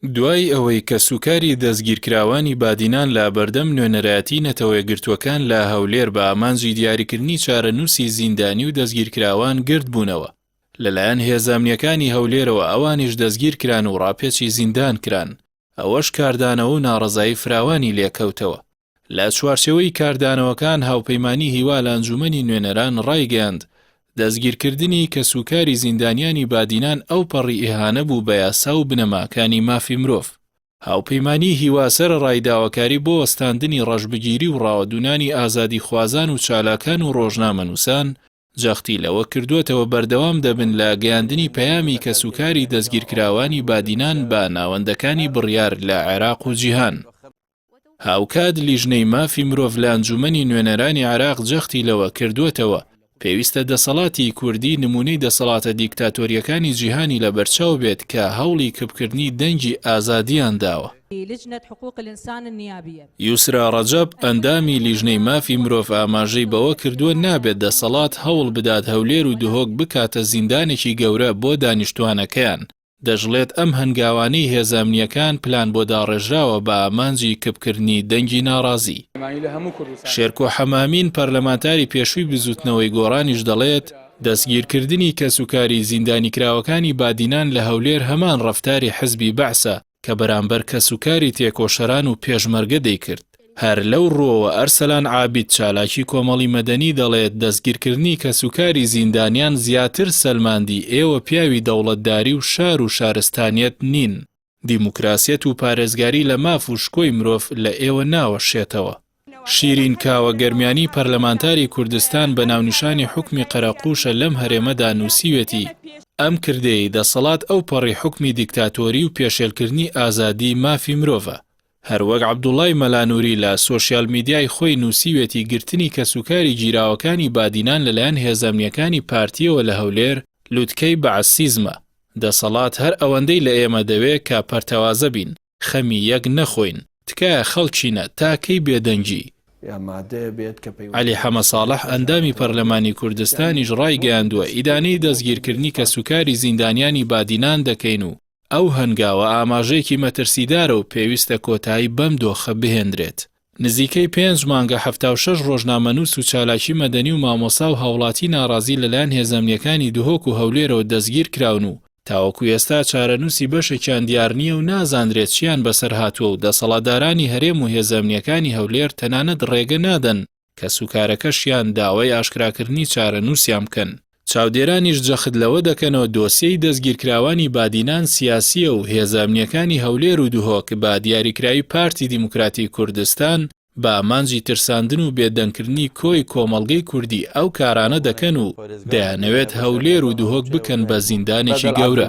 دوای ئەوەی کەسوکاری دەستگیرکراوانی بادینان لە بەردەم نوێنەرایەتی نەتەوەیەکگرتووەکان لە هەولێر بە ئامانجی دیاریکردنی چارەنووسی زیندانی و دەستگیرکراوان گردبوونەوە، لەلایەن هێزە ئەمنییەکانی هەولێرەوە ئەوانیش دەستگیرکران و ڕاپێچی زیندان کران، ئەوەش کاردانەوە و ناڕەزایی فراوانی لێکەوتەوە. لە چوارچێوەی کاردانەوەکان هاوپەیمانی هیوا لە ئەنجوومەنی نوێنەران ڕایگەیاند، دەستگیرکردنی کەسوکاری زیندانیانی بادینان ئەوپەڕی ئیهانە بوو بە یاسا و بنەماکانی مافی مرۆڤ. هاوپەیمانی هیوا سەرەڕای داواکاری بۆ وەستاندنی ڕەشبگیری و ڕاوەدوونانی ئازادیخوازان و چالاکان و ڕۆژنامەنووسان، جەختی لەوە کردووەتەوە بەردەوام دەبن لە گەیاندنی پەیامی کەسوکاری دەستگیرکراوانی بادینان بە ناوەندەکانی بڕیار لە عێراق و جیهان. هاوکات لیژنەی مافی مرۆڤ لە ئەنجوومەنی نوێنەرانی عێراق جەختی لەوە کردووەتەوە، پێویستە دەسەڵاتی کوردی نموونەی دەسەڵاتە دیکتاتۆرییەکانی جیهانی لەبەرچاو بێت کە هەوڵی کپکردنی دەنگی ئازادیان داوە. یوسرا ڕەجەب، ئەندامی لیژنەی مافی مرۆڤ ئاماژەی بەوە کردووە، نابێت دەسەڵات هەوڵ بدات هەولێر و دهۆک بکاتە زیندانێکی گەورە بۆ دانیشتووانەکەیان، دەشڵێت ئەم هەنگاوانەی هێزە ئەمنییەکان پلان بۆ داڕێژراوە بە ئامانجی کپکردنی دەنگی ناڕازی. شێرکۆ حەمامین، پەرلەمانتاری پێشووی بزووتنەوەی گۆڕانیش دەڵێت، دەستگیرکردنی کەسوکاری زیندانیکراوەکانی بادینان لە هەولێر هەمان ڕەفتاری حزبی بەعسە کە بەرامبەر کەسوکاری تێکۆشەران و پێشمەرگە دەیکرد. هەر لەو ڕووەوە ئەرسەلان عابید چالاکی کۆمەڵی مەدەنی دەڵێت دەستگیرکردنی کەسوکاری زیندانیان زیاتر سەلماندی ئێوە پیاوی دەوڵەتداری و شار و شارستانیەت نین، دیموکراسیەت و پارێزگاری لە ماف و شکۆی مرۆڤ لە ئێوە ناوەشێتەوە. شیرین کاوە گەرمیانی پەرلەمانتاری کوردستان بە ناونیشانی حوکمی قەرەقوشە لەم هەرێمەدا نووسیوێتی، ئەم کردەیەی دەسەڵات ئەوپەڕی حوکمی دیکتاتۆری و پێشێلکردنی ئازادی مافی مرۆڤە. هەروەک عەبدوڵای مەلا نوری لە سۆشیال میدیای خۆی نووسیوێتی گرتنی کەسوکاری گیراوەکانی بادینان لەلایەن هێزە ئەمنییەکانی پارتییەوە لە هەولێر لوتکەی بەعسیزمە، دەسەڵات هەر ئەوەندەی لە ئێمە دەوێ کە پەرتەوازە بین، خەمی یەک نەخۆین، تکایە خەڵکینە تا کەی بێدەنگی؟ عەلی حەمەساڵح ئەندامی پەرلەمانی کوردستانیش ڕایگەیاندووە ئیدانەی دەستگیرکردنی کەسوکاری زیندانیانی بادینان دەکەین و ئەو هەنگاوە ئاماژەیەکی مەترسیدارە و پێویستە کۆتایی بەم دۆخە بهێندرێت. نزیکەی پێنج مانگە 76 ڕۆژنامەنووس و چالاکی مەدەنی و مامۆستا و هاوڵاتی ناڕازی لەلایەن هێزە ئەمنییەکانی دهۆک و هەولێرەوە دەستگیرکراون و تاوەکو ئێستا چارەنووسی بەشێکیان دیارنییە و نازانرێت چییان بەسەر هاتووە و دەسەڵاتدارانی هەرێم و هێزە ئەمنییەکانی هەولێر تەنانەت ڕێگە نادەن کەسوکارەکەشیان داوای ئاشکراکردنی چارەنووسیان بکەن. چاودێرانیش جەخت لەوە دەکەنەوە دۆسیەی دەستگیرکراوانی بادینان سیاسییە و هێزە ئەمنییەکانی هەولێر و دهۆک بە دیاریکراوی پارتی دیموکراتی کوردستان بە ئامانجی ترساندن و بێدەنگکردنی کۆی کۆمەڵگەی کوردی ئەو کارانە دەکەن و دەیانەوێت هەولێر و دهۆک بکەن بە زیندانێکی گەورە.